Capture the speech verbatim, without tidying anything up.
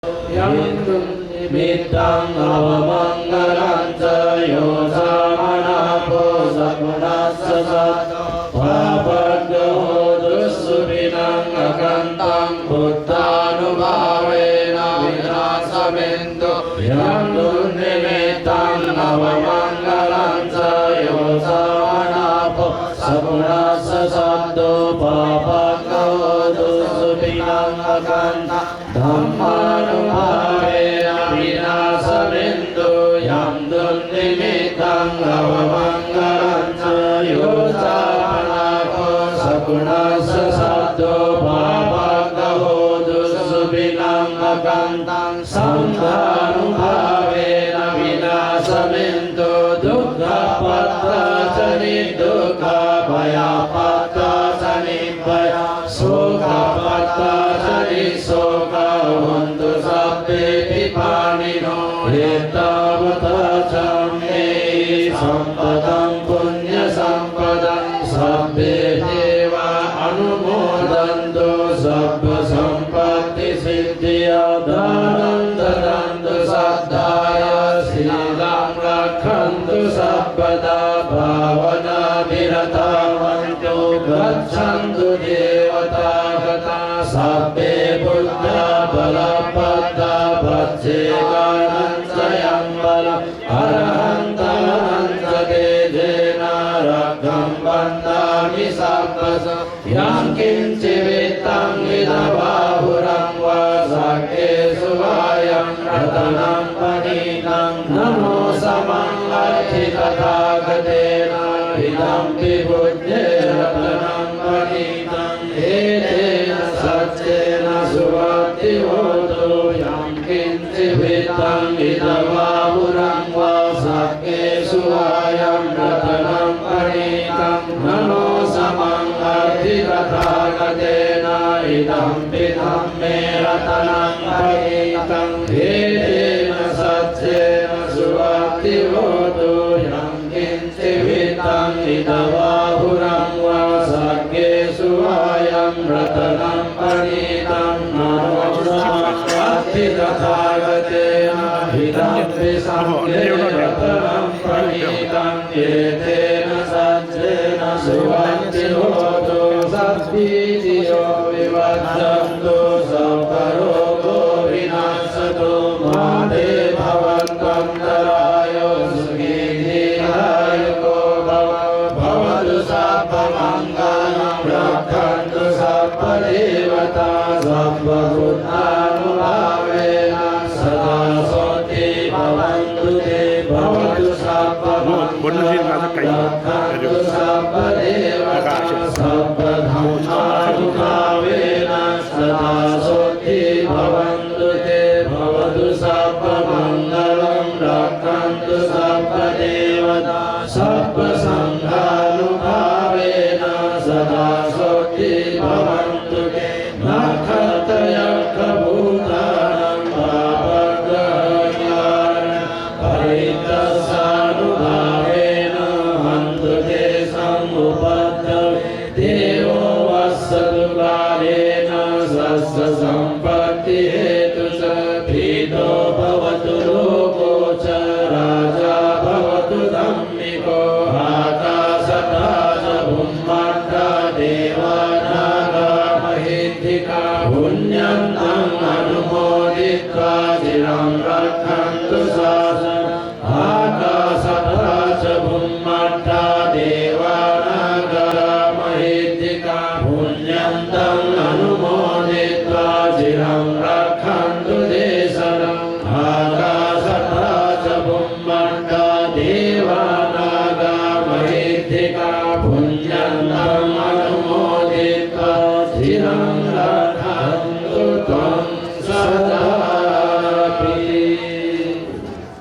yaṃ dunnimittaṃ avamaṅgalañca, yo cāmanāpo sakuṇassa saddo pāpaggaho dussupinaṃ akantaṃ buddhānubhāvena vināsamentu. Yaṃ dunnimittaṃ avamaṅgalañca, yo cāmanāpo sakuṇassa saddo pāpaggaho dussupinaṃ akantaṃ dhammānubhāvena vināsamentu. Yaṃ dunnimittaṃ avamaṅgalañca, yo cāmanāpo sakuṇassa saddo pāpaggaho dussupinaṃ akantaṃ saṅghānubhāvena vināsamentu. Dukkhappattā ca niddukkhā, bhayappattā ca nibbhayā, sokappattā ca nissokā, hontu sabbepi pāṇino. Ettāvatā ca amhehi sambhataṃ puññasampadaṃ, sabbe devānumodantu sabbasampattisiddhiyā. Dānaṃ dadantu saddhāya, sīlaṃ rakkhantu sabbadā, bhāvanābhiratā hontu, gacchantu devatāgatā. Sabbe buddhā balappattā, paccekānañca yaṃ balaṃ, arahantānañca tejena, rakkhaṃ bandhāmi sabbaso. Yaṃ kiñci vittaṃ idha vā huraṃ vā, saggesu vā yaṃ ratanaṃ paṇītaṃ, na no samaṃ atthi tathāgatena, idampi buddhe ratanaṃ paṇītaṃ, etena saccena suvatthi hotu. Yaṃ kiñci vittaṃ idha vā huraṃ vā, saggesu vā yaṃ ratanaṃ paṇītaṃ, na no samaṃ atthi tathāgatena, idampi dhamme ratanaṃ paṇītaṃ, etena saccena suvatthi hotu. Yaṃ kiñci vittaṃ idha vā huraṃ vā, saggesu vā yaṃ ratanaṃ paṇītaṃ, na no samaṃ atthi tathāgatena, idampi saṅghe ratanaṃ paṇītaṃ, etena saccena suvatthi hotu. Sabbītiyo vivajjantu, sabbarogo vinassatu, mā te bhavatvantarāyo, sukhī dīghāyuko bhava. Bhavatu sabbamaṅgalaṃ, rakkhantu sabbadevatā, sabbabuddhānubhāvena sadā sotthī bhavantu te. Bhavatu sabbamaṅgalaṃ, rakkhantu sabbadevatā, sabbadhammānubhāvena sadā sotthī bhavantu te. Bhavatu sabbamaṅgalaṃ, rakkhantu sabbadevatā, sabbasaṅghānubhāvena sadā sotthī bhavantu te. Nakkhattayakkhabhūtānaṃ pāpaggahanārādaṃ, parittassānubhāvena hantu tesaṃ upaddave. Devo vassatu kālena sassasampattihetu ca, pīto bhavatu loko ca, rājā bhavatu dhammiko, ākāsaṭṭhā ca bhummaṭṭhā devā nāgā mahiddhikā, puññantaṃ anumoditvā ciraṃ rakkhantu sā